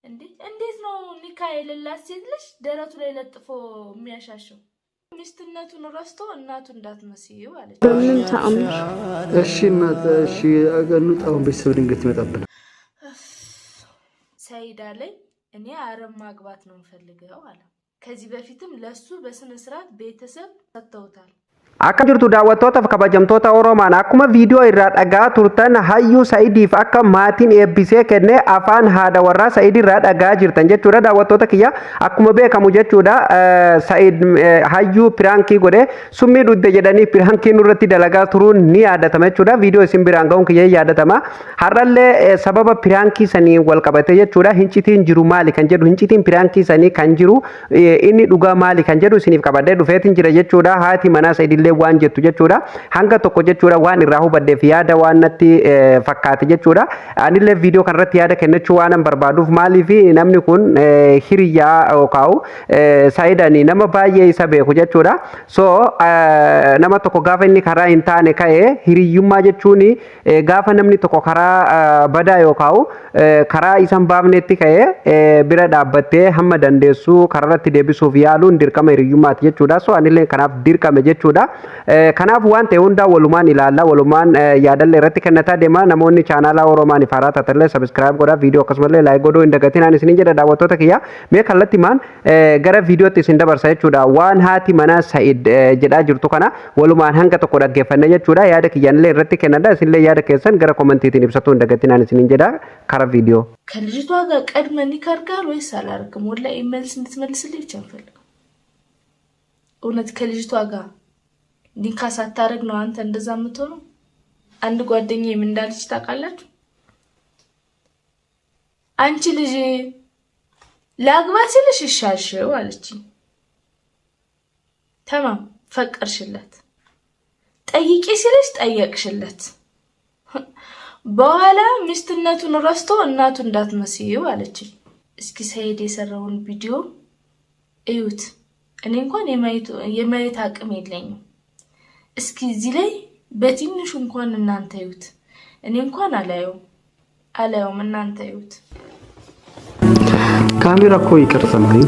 እንዴ እንዴት ነው ኒካ የሌላት ሴት ልጅ ደረቱ ላይ ለጥፎ የሚያሻሸው? ሚስትነቱን ረስቶ እናቱ እንዳትመስይው አለች። በምንም ተአምር። እሺ እናት፣ እሺ እንውጣ። አሁን ቤተሰብ ድንገት ይመጣብናል። ሰይድ አለኝ እኔ አረብ ማግባት ነው የምፈልገው አለ። ከዚህ በፊትም ለሱ በስነ ስርዓት ቤተሰብ ሰጥተውታል። Akkam jirtu daawwattootaaf kabajamtoota Oromaan? Akkuma viidiyoo irraa dhagaa turtan, hayyuu Sa'idiif akka maatiin eebbisee kenne afaan haadha warraa Sa'id irraa dhagaa jirtan jechuudha. Daawwattoota kiyya, akkuma beekamu jechuudha, Sa'id hayyuu prank godhe, summii dhugde jedhanii prank nurratti dalagaa turuun ni yaadatama jechuudha. Viidiyoo isin biraan ga'uun kiyya yaadatama. Har'allee sababa prank sanii wal qabate jechuudha, hincitiin jiru maali kan jedhu, hincitiin prank sanii kan jiru inni dhugaa maali kan jedhu isiniif qabadhee dhufeetiin jira jechuudha. Haati manaa Sa'idillee waan jettu jechuudha, hanga tokko jechuudha, waan irraa hubadheef yaada waan natti fakkaate jechuudha. Anillee viidiyoo kanarratti yaada kennachuu waan barbaaduuf, maaliif namni kun hiriyyaa yookaan Saayidani nama baay'ee isa beeku jechuudha. So nama tokko gaafa inni karaa hin taane ka'e, hiriyyummaa jechuun gaafa namni tokko karaa badaa yookaan karaa isa hin baafnetti ka'e bira dhaabbattee hamma dandeessu karaarratti deebisuuf yaaluun dirqama hiriyyummaati jechuudha. So anillee kanaaf dirqame jechuudha. Kanaaf waan ta'e hundaa walumaan ilaalla, walumaan yaadallee irratti kennataa deema. Namoonni chaanaalaa Oromaan ifaaraa taatallee subscribe godhaa, viidiyoo akkasumallee like godhuu hin dagatinaan isiniin jedha. Daawwattoota kiyya, mee kallattimaan gara viidiyootti isin dabarsa jechuudha. Waan haati manaa Sa'id jedhaa jirtu kana walumaan hanga tokko dhaggeeffanne jechuudha. Yaada kiyyaanillee irratti kennadha, isinillee yaada keessan gara commentiitiin ibsatuu hin dagatinaan isiniin jedha. Kara viidiyoo. ከልጅቷ ጋር ቀድመ ኒካ አድርገሃል ወይስ አላደርግም? ወላሂ መልስ እንድትመልስልኝ ብቻ እንፈልገው። እውነት ከልጅቷ ጋር ኒካ ሳታደርግ ነው አንተ እንደዛ የምትሆነው? አንድ ጓደኛዬ ምን እንዳለች ታውቃላችሁ? አንቺ ልጅ ላግባ ሲልሽ እሻልሽው አለችኝ። ተማም ፈቀርሽለት፣ ጠይቂ ሲልሽ ጠየቅሽለት። በኋላ ሚስትነቱን ረስቶ እናቱ እንዳትመስይው አለችኝ። እስኪ ሰይድ የሰራውን ቪዲዮ እዩት። እኔ እንኳን የማየት አቅም የለኝም። እስኪ እዚህ ላይ በትንሹ እንኳን እናንተ እዩት። እኔ እንኳን አላየውም አላየውም፣ እናንተ እዩት። ካሜራ እኮ ይቀርጽ ነው። እኔ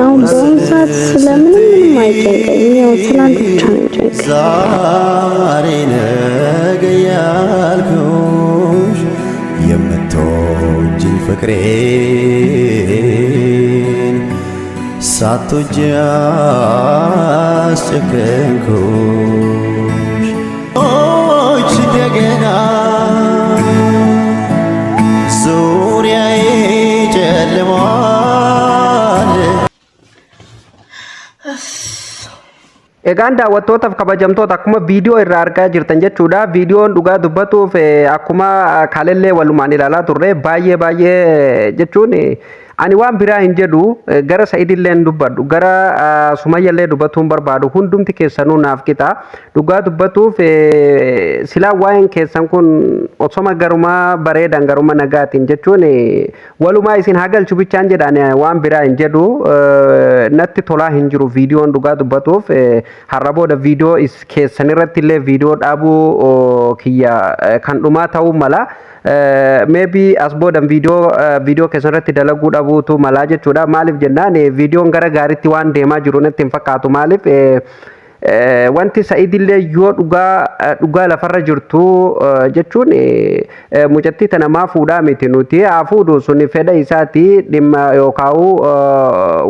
አሁን በአሁኑ ሰዓት ስለምንም ምንም አይጨንቀኝም። ያው ስላንተ ብቻ ነው የሚጨንቀኝ። ዛሬ ነገ ያልኩሽ የምትወጂኝ ፍቅሬን ሳትወጂ አስጨከንኩሽ ኦች እንደገና ዙሪያዬ ጨልሟል። Egaan daawwattootaaf kabajamtoota, akkuma viidiyoo irraa argaa jirtan jechuudha. Viidiyoon dhugaa dubbatuuf akkuma kaalellee walumaan ilaalaa turre, baay'ee baay'ee jechuun ani waan biraa hin jedhu, gara Sa'idillee hin dubbadhu, gara Sumayyallee dubbatuu hin barbaadu, hundumti keessanuu naaf qixa. Dhugaa dubbatuuf silaa waa'een keessan kun osoma garumaa bareedan, garuma nagaatiin jechuun walumaa isin hagalchu bichaan jedhaan, waan biraa hin jedhu. Natti tolaa hin jiru viidiyoon. Dhugaa dubbatuuf har'a booda viidiyoo keessan irratti illee viidiyoo dhaabuu kiyya kan dhumaa ta'uu mala. Maybe as booda viidiyoo keessan irratti dalaguu dhabuutu malaa jechuudha. Maaliif jennaan, viidiyoon gara gaariitti waan deemaa jiru natti hin fakkaatu. Maaliif, wanti Sa'idillee yoo dhugaa dhugaa lafarra jirtu jechuun mucattii tana maa fuudhaa miti, nuti haa fuudhu, sun fedha isaati, dhimma yookaan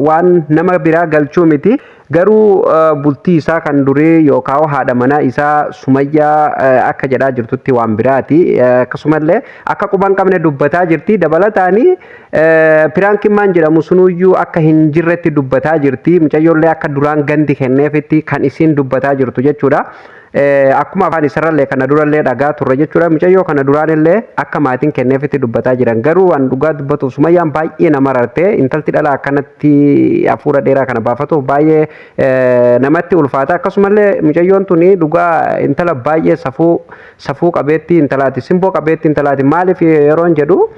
waan nama biraa galchuu miti. Garuu bultii isaa kan durii yookaan haadha manaa isaa Sumayyaa akka jedhaa jirtutti waan biraati. Akkasumallee akka quban qabne dubbataa jirti. Dabalataanii prankiin maan jedhamu sunuyyuu akka hin jirretti dubbataa jirti. Mucayyoollee akka duraan gandi kenneefitti kan isiin dubbataa jirtu jechuudha. Akkuma afaan isarrallee kana durallee dhagaa turre jechuudha. Mucayyoo kana duraanillee akka maatiin kenneefitti dubbataa jiran. Garuu waan dhugaa dubbatuuf Sumayyaan baay'ee nama rarte. Intalti dhala akkanatti hafuura dheeraa kana baafatuuf baay'ee namatti ulfaata. Akkasumallee mucayyoon tuni dhugaa intala baay'ee safuu qabeetti intalaati. Simboo qabeetti intalaati. Maaliif yeroon jedhu,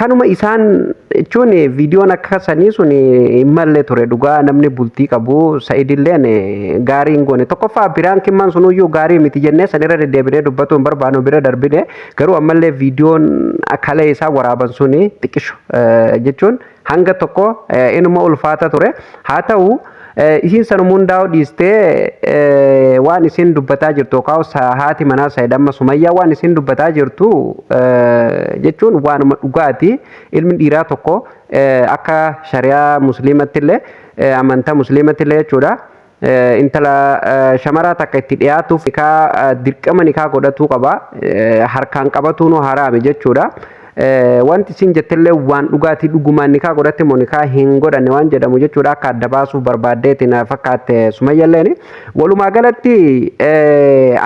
Kanuma isaan jechuun viidiyoon akka sanii sun hin malle ture. Dhugaa namni bultii qabu Sa'idilleen gaarii hin goone. Tokkoffaa piraankiin sunuyyuu gaarii miti jennee sanirra deddeebinee dubbatu hin barbaannu, bira darbine. Garuu ammallee viidiyoon kalee isaa waraaban suni xiqqisho jechuun hanga tokko inuma ulfaata ture. Haa ta'u, isiin sanuma hundaa'u dhiistee waan isin dubbataa jirtu yookaan haati manaa Saayid amma Sumayyaa waan isin dubbataa jirtu jechuun waanuma dhugaati. Ilmi dhiiraa tokko akka shari'aa musliimatti illee, amantaa musliimatti illee jechuudha, intala shamaraa takka itti dhiyaatuuf nikaa, dirqama nikaa godhatuu qaba. Harkaan qabatuun haraami jechuudha. Wanti isin jettellee waan dhugaatii. Dhugumaan nikaa godhatte moo nikaa hin godhanne waan jedhamu jechuudha akka adda baasuuf barbaaddeeti na fakkaatte Sumayyalleen. Walumaa galatti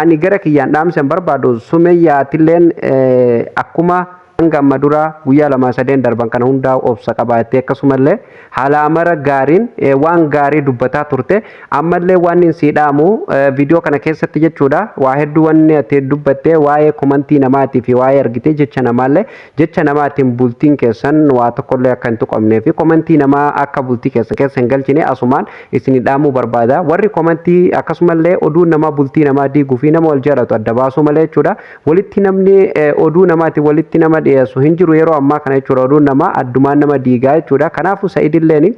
ani gara kiyyaan dhaamsa hin barbaadu, Sumayyaatilleen akkuma hanga amma dura guyyaa lama sadeen darban kana hundaa obsa qabaattee, akkasumallee haala amara gaariin waan gaarii dubbataa turte, ammallee waan hin sii dhaamu viidiyoo kana keessatti jechuudha, waa hedduu wanni ati dubbatte waa'ee komantii namaatii fi waa'ee argitee jecha namaallee, jecha namaatiin bultiin keessan waa tokkollee akka hin tuqamnee fi komantii namaa akka bultii keessan keessa hin galchine asumaan isin dhaamuu barbaada. Warri komantii akkasumallee oduu namaa bultii namaa diiguu fi nama wal jaalatu adda baasuu malee jechuudha, walitti namni oduu namaati walitti nama dhiyeessu hin jiru yeroo ammaa kana jechuudha. Oduun namaa addumaan nama diigaa jechuudha. Kanaafuu Sa'idilleen,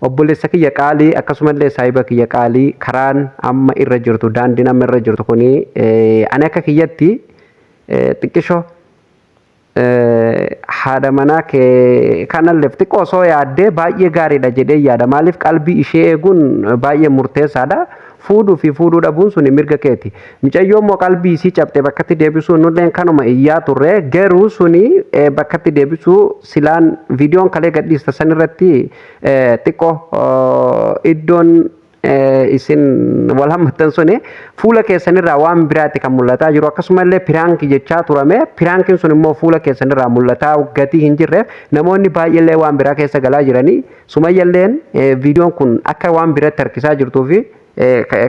obboleessa kiyya qaalii, akkasumallee saahiba kiyya qaalii, karaan amma irra jirtu, daandiin amma irra jirtu kuni ani akka kiyyatti xiqqisho haadha manaa kee kanalleef xiqqoo osoo yaaddee baay'ee gaariidha jedhee yaada. Maaliif, qalbii ishee eeguun baay'ee murteessaadha. Fuudhuu fi fuudhuu dhabuun suni mirga keeti. Mucayyoo immoo qalbii isii cabxe bakkatti deebisuu nulleen kanuma iyyaa turre. Garuu suni bakkatti deebisuu silaan viidiyoon kalee gadhiista san irratti xiqqoo iddoon isin wal hammattan suni fuula keessanirraa waan biraatti kan mul'ataa jiru. Akkasumallee piraanki jechaa turame, piraankiin sun immoo fuula keessanirraa mul'ataa gatii hin jirreef namoonni baay'eellee waan biraa keessa galaa jiranii, Sumayyalleen viidiyoon kun akka waan biratti harkisaa jirtuu fi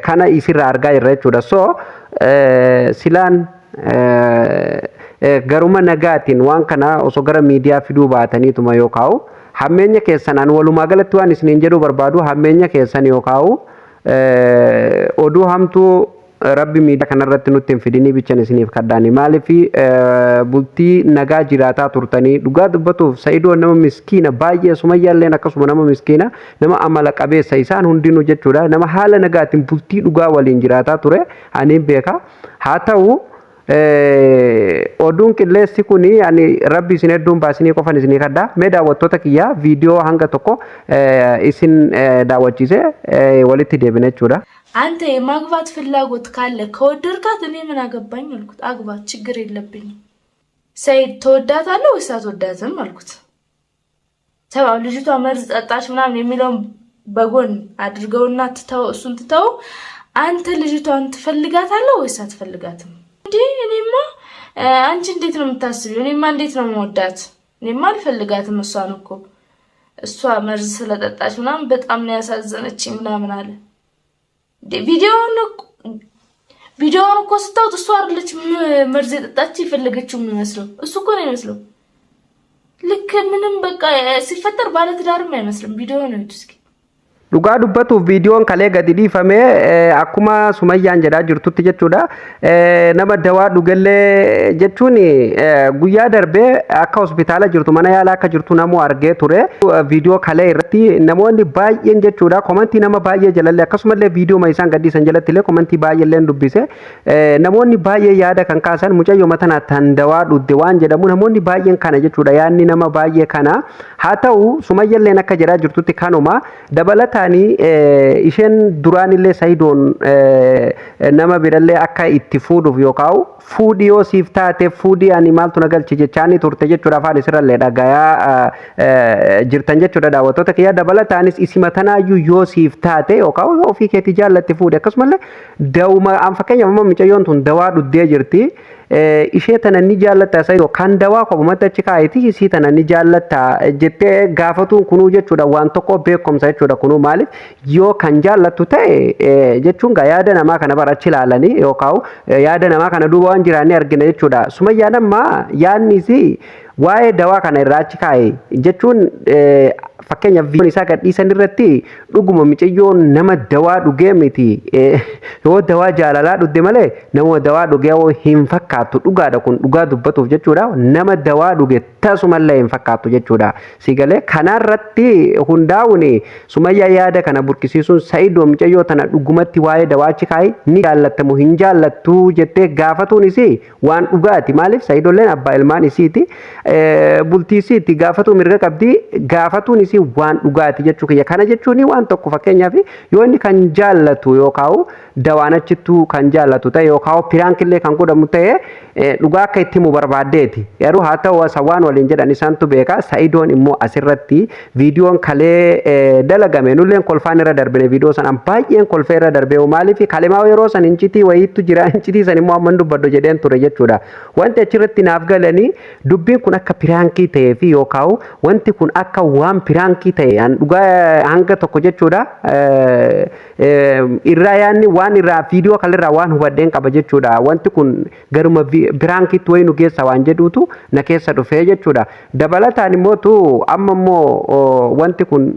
kana isirraa argaa jirra jechuudha. So silaan garuma nagaatiin waan kana osoo gara miidiyaa fiduu baataniituma, yookaan hammeenya keessan, an walumaa galatti waan isiniin jedhuu barbaadu, hammeenya keessan yookaan oduu hamtuu Rabbi miidiyaa kanarratti nutti hin fidinii bichan isiniif kadhaani. Maaliif, bultii nagaa jiraataa turtanii. Dhugaa dubbatuuf Sa'idoon nama miskiina baay'ee, Sumayyaalleen akkasuma nama miskiina, nama amala qabeessa, isaan hundinuu jechuudha, nama haala nagaatiin bultii dhugaa waliin jiraataa ture aniin beeka. Haa ta'u, oduun qilleessi kun ani Rabbi isin hedduun baasinii qofan isinii kadhaa. Mee daawwattoota kiyyaa, viidiyoo hanga tokko isin daawwachiise walitti deebine jechuudha. አንተ የማግባት ፍላጎት ካለ ከወደድካት እኔ ምን አገባኝ አልኩት። አግባት፣ ችግር የለብኝም። ሰይድ ትወዳታለህ ወይስ አትወዳትም አልኩት። ተባው ልጅቷ መርዝ ጠጣች ምናምን የሚለውን በጎን አድርገውና ትተው፣ እሱን ትተው፣ አንተ ልጅቷን ትፈልጋታለህ ወይስ አትፈልጋትም? እንዴ እኔማ፣ አንቺ እንዴት ነው የምታስቢው? እኔማ እንዴት ነው የምወዳት? እኔማ አልፈልጋትም እሷን እኮ፣ እሷ መርዝ ስለጠጣች ምናምን በጣም ነው ያሳዘነችኝ ምናምን አለ። ቪዲዮውን እኮ ስታዩት እሷ አይደለች መርዝ የጠጣች የፈለገችው የሚመስለው፣ እሱ እኮ ነው የሚመስለው። ልክ ምንም በቃ ሲፈጠር ባለትዳርም አይመስልም። ቪዲዮውን እዩት እስኪ። Dhugaa dubbatuuf viidiyoon kalee gadi dhiifame akkuma Sumayyaan jedhaa jirtutti jechuudha. Nama dawaa dhugellee jechuun guyyaa darbee akka hospitaala jirtu, mana yaalaa akka jirtu namuu argee ture. Viidiyoo kalee irratti namoonni baay'een jechuudha komantii nama baay'ee jalallee, akkasumallee viidiyoo isaan gadhiisan jalatti illee komantii baay'eellee dubbise. Namoonni baay'ee yaada kan kaasan mucayyoo tana tan dawaa dhugde waan jedhamu, namoonni baay'een kana jechuudha, yaadni nama baay'ee kana. Haa ta'u, Sumayyalleen akka jedhaa jirtutti kanuma. Dabalataanii isheen duraanillee Sayidoon nama birallee akka itti fuudhuuf yookaan fuudhii yoo siif taate fuudhii, ani maaltu na galche jechaanii turte jechuudha, afaan isirrallee dhagayaa jirtan jechuudha, daawwattoota kiyyaa. Dabalataanis isima tanaayyuu yoo siif taate yookaan ofii keetii jaallatte fuudhi. Akkasumallee dawuma an fakkeenyaaf amma mucayyoon tun dawaa dhuddee jirti. Ishee tana ni jaallatta Sayidoo, kan dawaa kopumatti achi kaa'eeti isii tana ni jaallatta jettee gaafatuun kunuu jechuudha waan tokko beekumsa jechuudha. Kunuu maaliif, yoo kan jaallattu ta'e jechuun gaa yaada namaa kana bara achi ilaalanii yookaan yaada namaa kana duuba waan jiraannee argina jechuudha. Sumayyaan amma yaadni isii Waa'ee dawaa kana irraa achi kaa'e jechuun, fakkeenyaaf viidiyoon isaa gadhiisan irratti dhuguma micayyoon nama dawaa dhugee miti. Yoo dawaa jaalalaa dhugde malee nama dawaa dhugee hin fakkaattu. Dhugaadha kun, dhugaa dubbatuuf jechuudha. Nama dawaa dhuge tasumallee hin fakkaattu jechuudha. Si galee? Kanarratti hundaa'uun Sumayyaa yaada kana burqisiisuun Sa'idoo micayyoo tana dhugumatti waa'ee dawaa achi kaa'e ni jaallattamu hin jaallattu jettee gaafatuunis waan dhugaati. Maaliif? Sa'idoolleen abbaa ilmaan isiiti. Bultii isiitti gaafatuu mirga qabdi. Gaafatuun isii waan dhugaati jechuu kiyya. Kana jechuun waan tokko, fakkeenyaaf yoo inni kan jaallatu yookaan dawaan achittuu kan jaallatu ta'e yookaan prankillee kan godhamu ta'e, dhugaa akka itti himu barbaaddeeti. Garuu haa ta'u, isa waan waliin jedhan isaantu beeka. Sa'idoon immoo asirratti viidiyoon kalee dalagame nulleen kolfaan irra darbine. Viidiyoo sanaan baay'een kolfee irra darbe. Maaliif? Kalemaa yeroo san incitii wayiitu jira, incitii san immoo amman dubbadhu jedheen ture jechuudha. Wanti achirratti naaf galanii dubbiin kun akka prankii ta'ee fi yookaan wanti kun akka waan prankii ta'e dhugaa hanga tokko jechuudha. Irraa yaadni waan irraa viidiyoo kanarraa waan hubadheen qaba jechuudha. Wanti kun garuma prankiitti wayii nu geessa waan jedhuutu na keessa dhufee jechuudha. Dabalataan immoo tu amma immoo wanti kun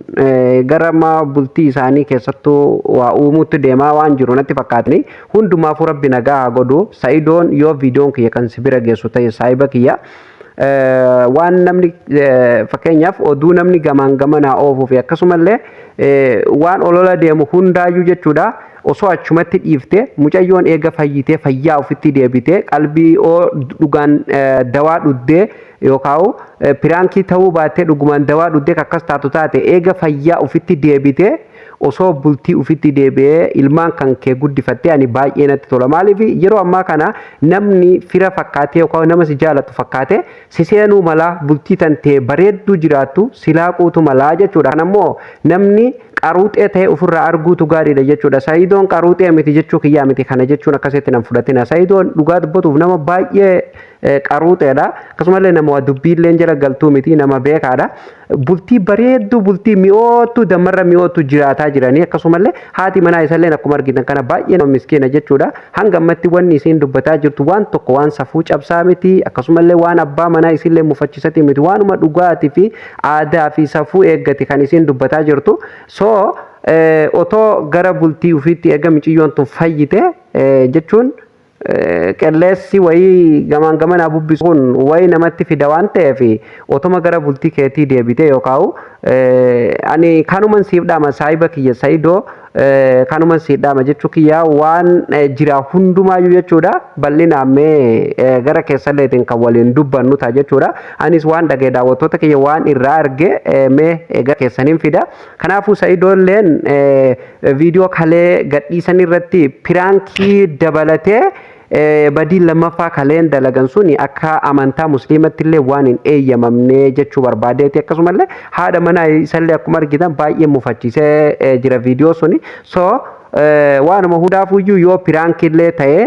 gara bultii isaanii keessattuu waa uumuutti deemaa waan jiru natti fakkaatani. Hundumaafuu Rabbi nagaa haa godhu. Sa'idoon, yoo viidiyoon kiyya kan si bira geessu ta'e, saahiba kiyya, waan namni, fakkeenyaaf oduu namni gamaan gamanaa oofuu fi akkasumallee waan olola deemu hundaayyuu jechuudha, osoo achumatti dhiifte, mucayyoon eega fayyitee fayyaa ofitti deebitee, qalbii dhugaan dawaa dhuddee yookaan prankii ta'uu baattee dhugumaan dawaa dhuddee akkas taatu taate, eega fayyaa ofitti deebitee osoo bultii ofitti deebi'ee ilmaan kan kee guddifattee ani baay'ee natti tola. Maaliif? Yeroo ammaa kana namni fira fakkaatee yookaan nama si jaalatu fakkaatee si seenuu malaa, bultii tantee bareedduu jiraattu silaa quutu malaa jechuudha. Kanammoo namni qaruuxee ta'e ofirraa arguutu gaariidha jechuudha. Sayidoon qaruuxee miti jechuu kiyyaa miti, kana jechuun akkasitti nan fudhatina. Sayidoon dhugaa dubbatuuf nama baay'ee qaruuxeedha. Akkasumallee nama dubbiillee jala galtuu miti, nama beekaadha. Bultii bareedduu, bultii mi'oottu, dammarra mi'oottu jiraataa jiranii. Akkasumallee haati manaa isallee akkuma argitan kana baay'ee nama miskiina jechuudha. Hanga ammatti wanni isiin dubbataa jirtu waan tokko waan safuu cabsaa miti, akkasumallee waan abbaa manaa isiillee mufachiisati miti, waanuma dhugaatii fi aadaa fi safuu eeggate kan isiin dubbataa jirtu. So otoo gara bultii ofiitti eega miciyyoon tun fayyite jechuun, qilleessi wayii gamaan gamanaa bubbisu kun wayii namatti fida waan ta'eef, otoma gara bultii keetii deebite yookaan ani kanuman siif dhaama, saahiba kiyya Sayidoo, kanuman siif dhaama jechuu kiyya. Waan jira hundumaayyuu jechuudha bal'inaan mee gara keessalleetiin kan waliin dubbannu ta'a jechuudha. Anis waan dhagee, daawwattoota kiyya, waan irraa arge mee gara keessaniin fida. Kanaafuu Sayidoolleen viidiyoo kalee gadhiisan irratti prankii dabalatee badiin lammaffaa kaleen dalagan suni akka amantaa musliimatti illee waan hin eeyyamamne jechuu barbaadeeti. Akkasumallee haadha manaa isallee akkuma argitan baay'ee mufachiisee jira viidiyoo suni. So waanuma hundaafuyyuu yoo prankillee ta'ee,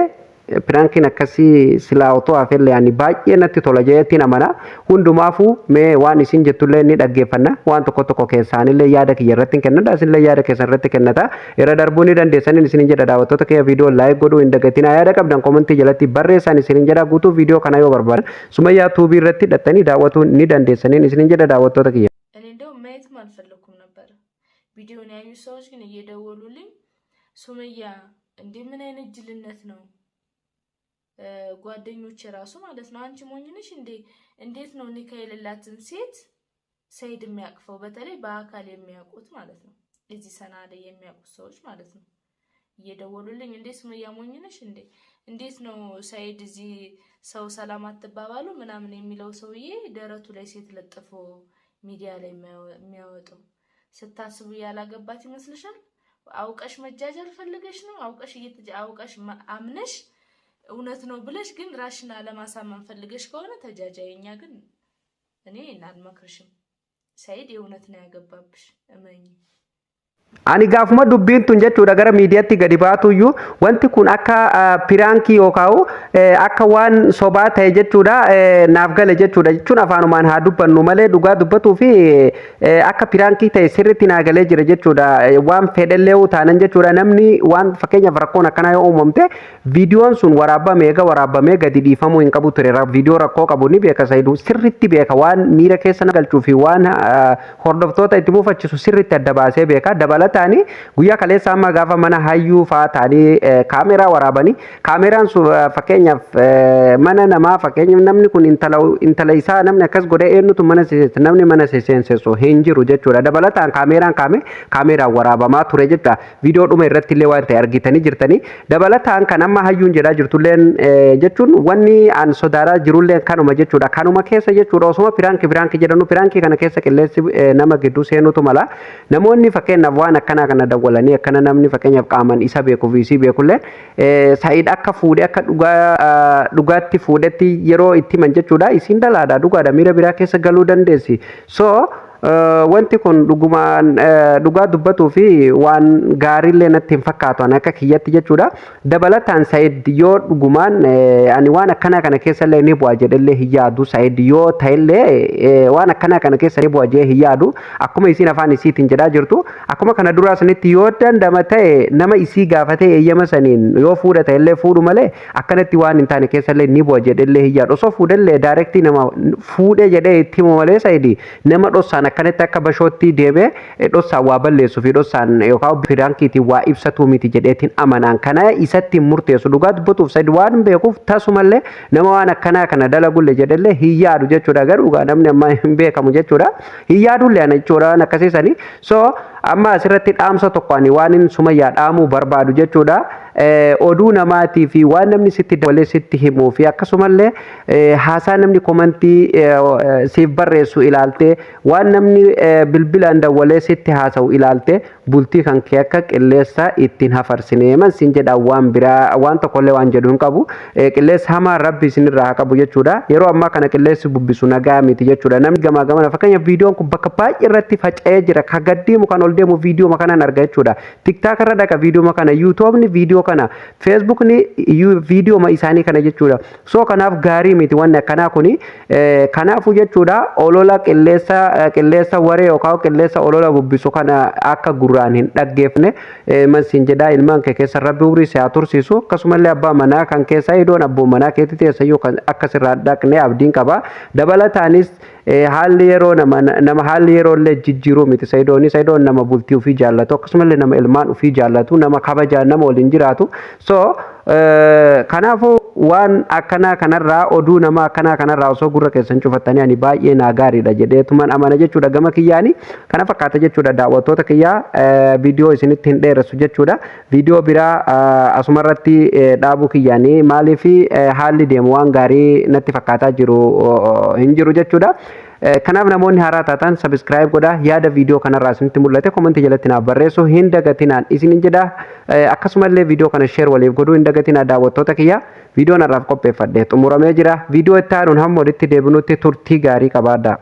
prankiin akkasii silaa otoo hafellee ani baay'ee natti tola jedheetti amana. Hundumaafuu mee waan isin jettullee ni dhaggeeffanna. Waan tokko tokko keessaanillee yaada kiyya irratti hin kennadha, isinillee yaada keessan irratti kennata, irra darbuu ni dandeessaniin isinin jedha. Daawwattoota kiyya, viidiyoo like godhuu hin dagatinaa, yaada qabdan commentii jalatti barreessaan isinin jedha. Guutuu viidiyoo kana yoo barbaadan Sumayyaa Tuubii irratti hidhattanii daawwatuu ni dandeessaniin isinin jedha, daawwattoota kiyya. እኔ እንደውም ማየትም አልፈለኩም ነበረ። ቪዲዮን ያዩ ሰዎች ግን እየደወሉልኝ ሱመያ እንዴ ምን አይነት ጅልነት ነው? ጓደኞች የራሱ ማለት ነው። አንቺ ሞኝ ነሽ እንዴ? እንዴት ነው ኒካ የሌላትን ሴት ሰይድ የሚያቅፈው? በተለይ በአካል የሚያውቁት ማለት ነው። እዚህ ሰና ላይ የሚያውቁት ሰዎች ማለት ነው። እየደወሉልኝ እንዴ ሱመያ ሞኝ ነሽ እንዴ? እንዴት ነው ሰይድ እዚህ ሰው ሰላም አትባባሉ ምናምን የሚለው ሰውዬ ደረቱ ላይ ሴት ለጥፎ ሚዲያ ላይ የሚያወጣው? ስታስቡ ያላገባት ይመስልሻል? አውቀሽ መጃጃል ፈልገሽ ነው? አውቀሽ አውቀሽ አምነሽ እውነት ነው ብለሽ ግን ራሽን አለማሳመን ፈልገሽ ከሆነ ተጃጃይ። እኛ ግን እኔ አልመክርሽም። ሰይድ የእውነት ነው ያገባብሽ፣ እመኚ። Ani gaafuma dubbiin tun jechuudha gara miidiyaatti gadi baatuyyuu, wanti kun akka prankii yookaan akka waan sobaa ta'e jechuudha naaf gale jechuudha. Jechuun afaanumaan haa dubbannu malee, dhugaa dubbatuu fi akka prankii ta'e sirriitti naa galee jira jechuudha. Waan fedhallee taanan jechuudha, namni waan fakkeenyaaf rakkoon akkanaa yoo uumamte, viidiyoon sun waraabame, eega waraabamee gadi dhiifamuu hin qabu ture. Viidiyoo rakkoo qabu ni beeka Saayiduu, sirriitti beeka. Waan miira keessa na galchuu fi waan hordoftoota itti mufachisu sirriitti adda baasee beeka. Dabalataani guyyaa kaleessa amma gaafa mana hayyuu fa'aa ta'anii kaameraa waraabanii, kaameraan sun fakkeenyaaf mana namaa, fakkeenyaaf namni kun intala isaa namni akkas godhee, eenyutu mana seensisu? Namni mana seensisu hin jiru jechuudha. Dabalataan kaameraan kaame kaameraan waraabamaa ture jechuudha. Viidiyoo dhuma irratti illee waan ta'e argitanii jirtanii. Dabalataan kan amma hayyuun jedhaa jirtulleen jechuun wanni an sodaataa jirullee kanuma jechuudha. Kanuma keessa jechuudha, osuma prankii prankii jedhanu, prankii kana keessa qilleensi nama gidduu seenutu mala. Namoonni fakkeenyaaf waan akkanaa kana dawwalanii akkana, namni fakkeenyaaf qaaman isa beekuu fi isii beekullee Sa'iid akka fuudhee, akka dhugaatti fuudhetti yeroo itti himan jechuudha. Isiin dhalaadha, dhugaadha, miira biraa keessa galuu dandeessi. So wanti kun dhugumaan dhugaa dubbatuu fi waan gaariillee natti hin fakkaatu ani akka kiyyatti jechuudha. Dabalataan Sa'iid yoo dhugumaan ani waan akkanaa kana keessallee ni bu'a jedhellee hin yaadu. Sa'iid yoo ta'ellee waan akkanaa kana keessa ni bu'a jedhee hin yaadu. Akkuma isiin afaan isiitiin jedhaa jirtu, akkuma kana duraa sanitti yoo dandama ta'e nama isii gaafatee eeyyama saniin yoo fuudha ta'ellee fuudhu malee, akkanatti waan hin taane keessallee ni bu'a jedhellee hin yaadu. Osoo fuudhellee directii nama fuudhee jedhee itti himu malee, Sa'iid nama dhossaan akkanatti akka bashootti deemee dhossaan waa balleessuu fi dhossaan yookaan prankiitiin waa ibsatuu miti jedheetiin amanaan. Kana isatti hin murteessu. Dhugaa dubbatuuf Sa'iid waan beekuuf tasumallee nama waan akkanaa kana dalagullee jedhellee hin yaadu jechuudha. Garuu namni amma hin beekamu jechuudha. Hin yaadullee ana jechuudha waan akkasiisanii. So amma asirratti dhaamsa tokko ani waan hin Sumayyaa dhaamuu barbaadu jechuudha. Oduu namaatii fi waan namni sitti dabalee sitti himuu fi akkasumallee haasaa namni commentii siif barreessu ilaaltee, waan namni bilbilaan dawwalee sitti haasa'u ilaaltee, bultii kan kee akka qilleessa ittiin hafarsine man siin jedha. Waan biraa waan tokkollee waan jedhu hin qabu. Qilleensa hamaa Rabbi isinirraa haa qabu jechuudha. Yeroo ammaa kana qilleensi bubbisu nagaa miti jechuudha. Namni gamaa gamana, fakkeenyaaf viidiyoon kun bakka baay'ee irratti faca'ee jira. Ka gad deemu, kan ol deemu viidiyoo kanaan arga jechuudha. TikTok irra dhaqa viidiyoo kana, YouTubeni viidiyoo kana, Facebookni viidiyoo isaanii kana jechuudha. So kanaaf gaarii miti wanni akkanaa kuni. Kanaafuu jechuudha, olola qilleensa, qilleensa waree yookaan qilleensa olola bubbisu kana akka gurraan hin dhaggeeffne mansiin jedhaa. Ilmaan kee keessa Rabbi umrii si haa tursiisu. Akkasumallee abbaa manaa kan keessa idoon abboo manaa keetti teessayyuu kan akka sirraa dhaqne abdiin qaba. Dabalataanis haalli yeroo nama haalli yeroo illee jijjiiruu miti. Sayidoon nama bultii ofii jaallatu, akkasumallee nama ilmaan ofii jaallatu, nama kabajaa, nama waliin jiraatu. So kanaafuu waan akkanaa kanarraa, oduu nama akkanaa kanarraa osoo gurra keessan cufattanii ani baay'ee naa gaariidha jedheetuman amana jechuudha gama kiyyaani. Kana fakkaata jechuudha, daawwattoota kiyyaa. Viidiyoo isinitti hin dheeressu jechuudha. Viidiyoo biraa asumarratti dhaabuu kiyyaanii, maaliif haalli deemu waan gaarii natti fakkaataa jiru hin jiru jechuudha. Kanaaf namoonni haaraa taatan subscribe godhaa. Yaada viidiyoo kanarraa isinitti mul'ate commentii jalatti naaf barreessuu hin dagatinaan isinin jedha. Akkasumallee viidiyoo kana share waliif godhuu hin dagatinaa, daawwattoota kiyya. Viidiyoon har'aaf qopheeffadhe xumuramee jira. Viidiyoo itti aanuun hamma walitti deebinutti turtii gaarii qabaadhaa.